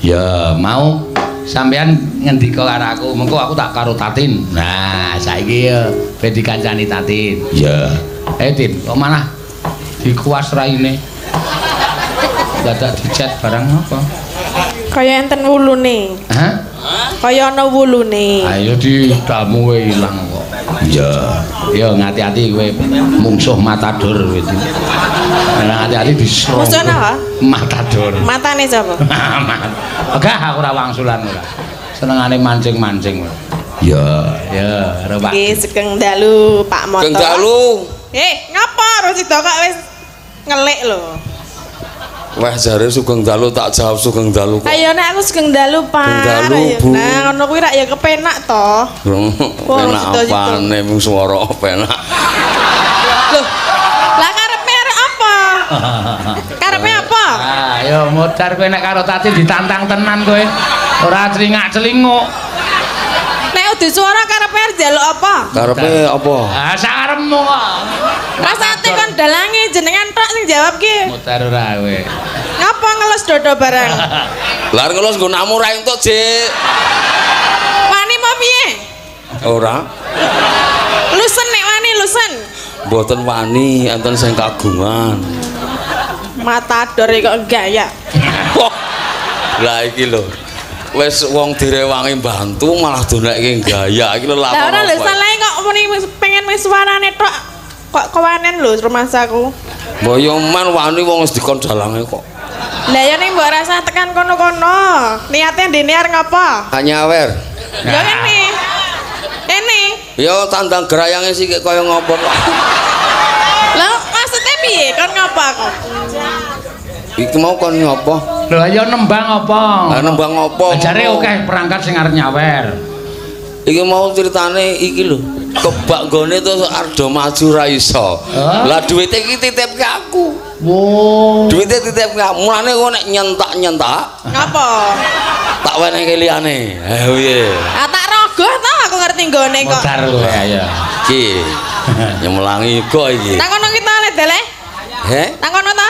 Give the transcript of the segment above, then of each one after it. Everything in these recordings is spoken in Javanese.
Ya, mau sampean ngendika karo aku, mengko aku tak karo Tatin. Nah, saiki ya ben dikancani Tatin. Ya. Tin, kok malah dikuas raine. Dadak dicat barang apa? Kaya enten wulune. Hah? Kaya ana wulune. Ayo didamu kowe ilang kok. Iya. Ya ngati-ati kowe mungsuh matador kowe iki. Nah, hati-hati diserang. Mungsuh apa? Matador. Matane sapa? Ogah aku ora wangsulan ora. Senengane mancing-mancing. Ya, ya, karo Pak. Nggih, sugeng dalu Pak Moto. Sugeng dalu. Ngapa Rosida kok wis ngelik lho? Wah, jare sugeng dalu tak jawab sugeng dalu kok. Ayo nek aku sugeng dalu, Pak. Sugeng dalu, Bu. Nah, ngono kuwi rak ya kepenak to. Penak apane mung swara penak. Loh. Lah karepe arek apa? Karepe apa? Ah, ayo modar kowe nek karo Tati ditantang tenan kowe. Ora celingak-celinguk. Nek udu swara karepe arep njaluk apa? Karepe apa? Ah, sakarepmu kok. Rasane kon dalange jenengan tok sing jawab ki. Modar ora kowe. Ngapa ngelus dodo barang? Lah ngelus nggonamu ora entuk, Dik. Wani mau piye? Ora. Lusen nek wani lusen. Mboten wani, enten sing kagungan. Matador kok gaya. Wah. Lah iki lho. Wis wong direwangi bantu malah donekke gaya iki lho lakon. Lah ora lho salahe kok muni pengen wis suarane tok. Kok kewanen lho rumasaku. Mbok yo man wani wong wis dikon dalange kok. Lah ya ning mbok rasah tekan kono-kono. Niate ndene arep ngapa? Nyawer. Ya kene. Kene. Ya tandang gerayange sik kaya ngopo kok. Lah maksudnya piye? Kon ngopo aku? Iki mau kon ngopo? Lho ayo nembang apa? Lah nembang apa? Jare akeh perangkat sing arep nyawer. Iki mau ceritane iki lho. Kebak nggone terus ardo maju ra iso. Lah duwite iki titipke aku. Wo. Duwite titipke aku. Mulane kok nek nyentak-nyentak. Ngapa? Tak wenehke liyane. Ha piye? Ah tak rogoh to aku ngerti nggone kok. Modar kowe ayo. Iki nyemelangi kok iki. Nang kono kita le deleh. He? Nang kono ta?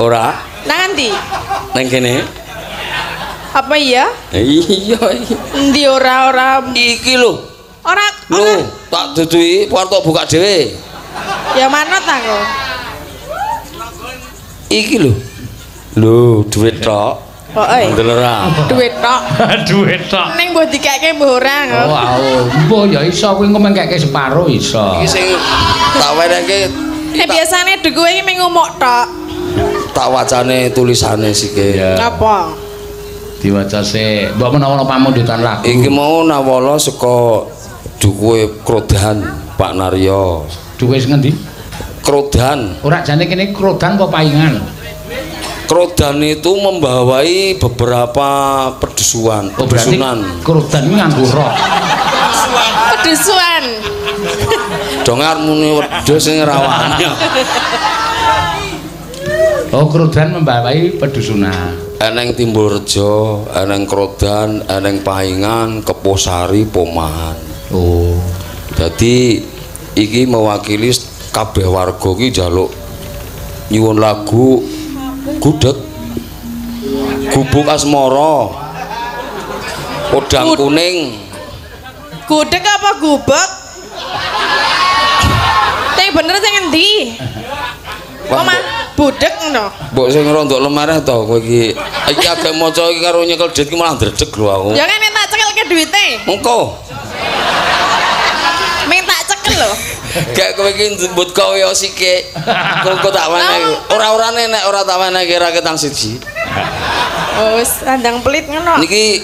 Ora. Nang endi? Nang kene. Apa iya? Iya iki. Endi ora-ora iki lho. Ora. Lho, tak duduhi arep buka dhewe. Ya manut aku. Iki lho. Lho, duit tok. Heeh. Ndel ora. Duit tok. Duit tok. Ning mbok dikeke mbok ora. Oh, au. Mbok ya iso kuwi engko mengkeke separo iso. Iki sing tak wenehke. Nek biasane duwe iki mung ngumuk tok. Tak wacane tulisane sike. Apa? Diwaca sik. Mbok menawa ana pamundutan lagu. Iki mau nawala saka dukuhe Krodan Pak Naryo. Dukuhe sing ngendi? Krodan. Ora jane kene Krodan apa Paingan? Krodan itu membawai beberapa pedusuan, oh, pedusunan. Krodan iki nganggo rok. Pedusuan. Dongar muni wedhus sing rawane. Oh, Krodan membawai pedusunan. Eneng Timbulrejo, eneng Krodan, eneng Pahingan, Keposari, Pomahan. Oh. Jadi iki mewakili kabeh warga iki njaluk nyuwun lagu Gudeg, Gubuk Asmara, Podang Kuning. Gudeg apa gubuk? Sing bener sing endi? Omah budeg ngono. Mbok sing rondok lemareh to kowe iki. Iki agek maca iki karo nyekel duit iki malah ndredeg lho aku. Ya kene tak cekelke duwite. Engko. Ming tak cekel lho. Gek kowe iki njemput kowe sike. Engko tak wenehi. Ora-orane nek ora tak wenehi ra ketang siji. Oh wis randang pelit ngono. Niki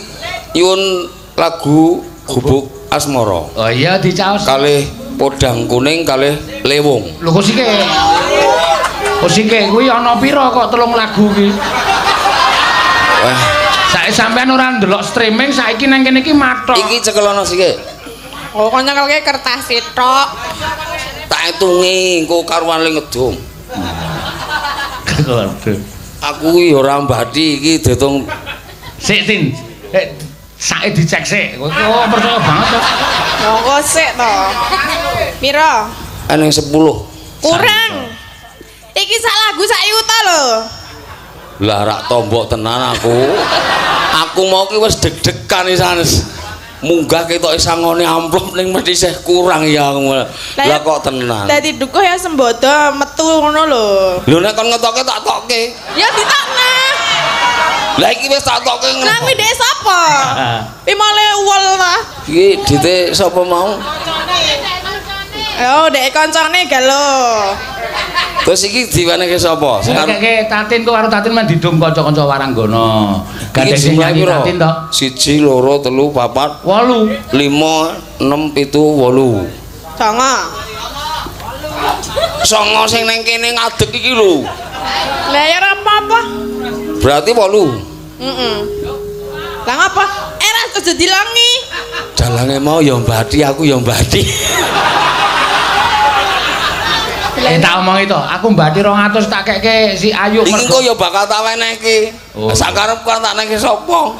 nyuwun lagu Gubuk Asmara. Oh iya dicaos. Kalih Podang Kuning kalih Lewung. Lho kok sike? Kok sike kuwi ana pira kok telung lagu ki? Wah, saiki sampean ora ndelok streaming saiki nang kene iki mathok. Iki cekelono sike. Oh, kok nyekelke kertas tok. Tak hitungi engko karuan le ngedum. Aku ki ora mbati iki diitung sik Tin. Saiki dicek sik. Kowe kok percaya banget to. Monggo sik to. Pira? Eneng 10. Kurang. Iki sak lagu sak yuta lho. Lah rak tombok tenan aku. Aku mau ki wis deg-degan sanes. Munggah ketoke sangone amplop ning mesti isih kurang ya aku. Lah kok tenan. Dadi dukuh ya sembodo metu ngono lho. Lho nek kon ngetoke tak tokke. Ya ditokne. Lah iki wis tak tokke ngono. Lah kuwi dhek sapa? Pi male uwel ta. Iki dite sapa mau? Oh, dhek kancane ga lho. Terus iki diwenehke sapa? Sing keke Tatin kok karo Tatin men didum kanca-kanca waranggana. Gandeng sing nyanyi Tatin to. 1 2 3 4 8 5 6 7 8. 9. 9 sing nang kene ngadeg iki lho. Lah ya ora apa-apa. Berarti 8. Heeh. Lah ngapa? Ra aja dilangi. Dalange mau ya mbati, aku ya mbati. Tak omongi to, aku mbati 200 tak keke si Ayu. Iki engko ya bakal tak wenehke. Sak karepku tak nehke sapa?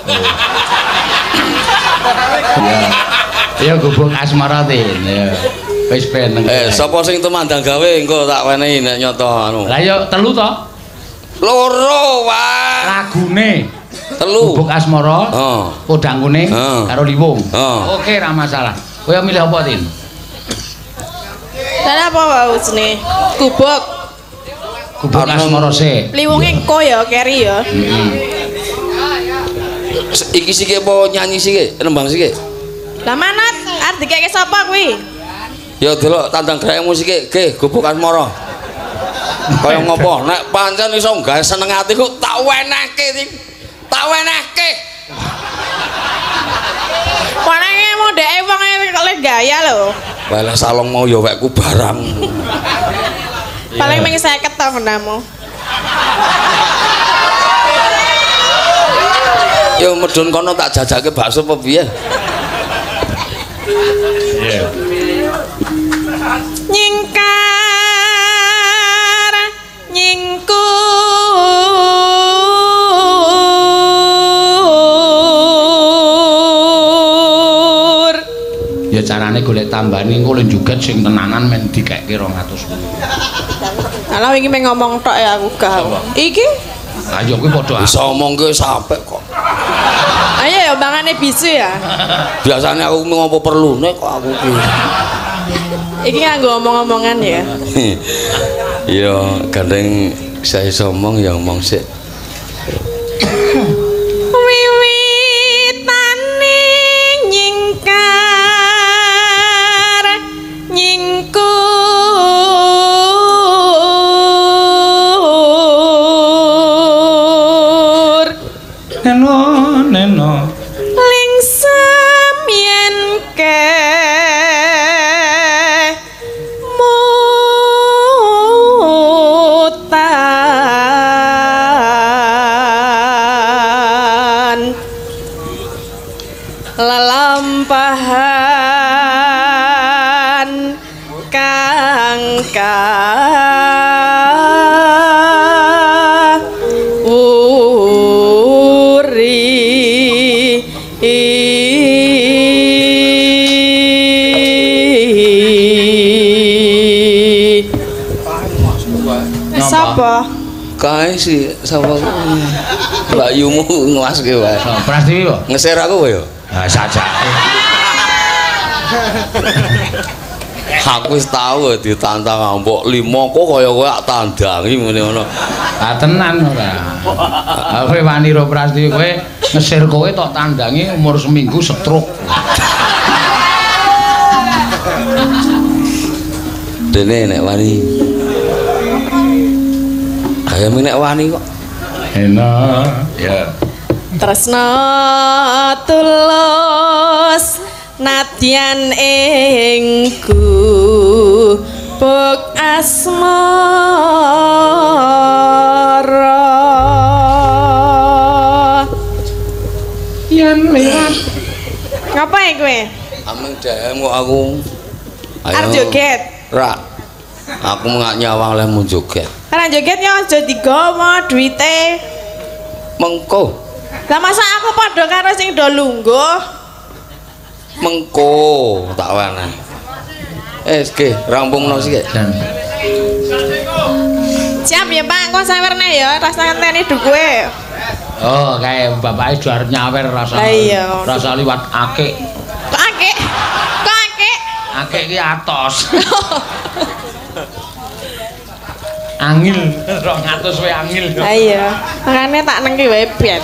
Ya gubuk asmara Tin. Ya. Wis ben. Sapa sing tumandang gawe engko tak wenehi nek nyoto anu. Lah ya 3 to? 2, Pak. Lagune 3. Gubuk asmara, podang kuning karo liwung. Oke, ra masalah. Kowe milih apa, Tin? Lah apa wae jenenge? Gubuk. Gubuk asmara sik. Liwunge engko ya keri ya. Iki sike apa nyanyi sike? Nembang sike? Lah manut arep dikeke sapa kuwi? Ya delok tandang grayemu sike, nggih Gubuk Asmara. Kaya ngopo? Nek pancen iso gawe seneng atiku tak wenehke, Ting. Tak wenehke. Wenehke mung dheke wong kok le gaya lho. Walah salong mau ya wekku barang. Paling mung 50 ta menamu. Ya medun kono tak jajake bakso apa piye? Iya. Nyingkar nyingkur ya carane golek tambane engko lho joget sing tenanan men dikeke 200. Alah wingi meng ngomong tok ya aku gak. Iki ayo kuwi padha iso omongke sampe kok. Ayo ya mangane bisu ya. Biasane aku ngopo perlune kok aku ki. Iki nganggo omong-omongan ya. Iya, gandeng saya iso omong ya omong sik. Wiwitane nyingkar nyingkur neno neno lingsem yen ke mutan lelampahan kang kawuri. Sapa? Kae si sapa? Mbak Yumu ngelaske wae. Prastiwi kok. Ngeser aku ya? Ha sajake. Aku wis tau ditantang mbok 5 kok kaya kowe tak tandangi ngene ngono. Ah tenan ora. Ah kowe wani ro Prastiwi kowe ngesir kowe tok tandangi umur seminggu stroke. Dene nek wani. Kaya nek wani kok. Enak ya. Tresna tulus nadyan ing gubuk asmara. Yen lewat. Ngapain kowe? Ameng dahem kok aku. Arep joget. Ra. Aku ngak nyawang lehmu joget. Karena joget ya aja digawa duwite. Mengko. Lah masa aku padha karo sing do lungguh? Mengko tak weneh. Oke, rampungno sik. Siap ya, Pak. Engko sawerne ya, rasa ngenteni dukuhe. Oh, kae bapake do arep nyawer rasa. Lah iya. Rasa liwat akik. Kok akik? Kok akik? Akik ki atos. Angil 200 wae angil. Lah iya. Makane tak nengki wae ben.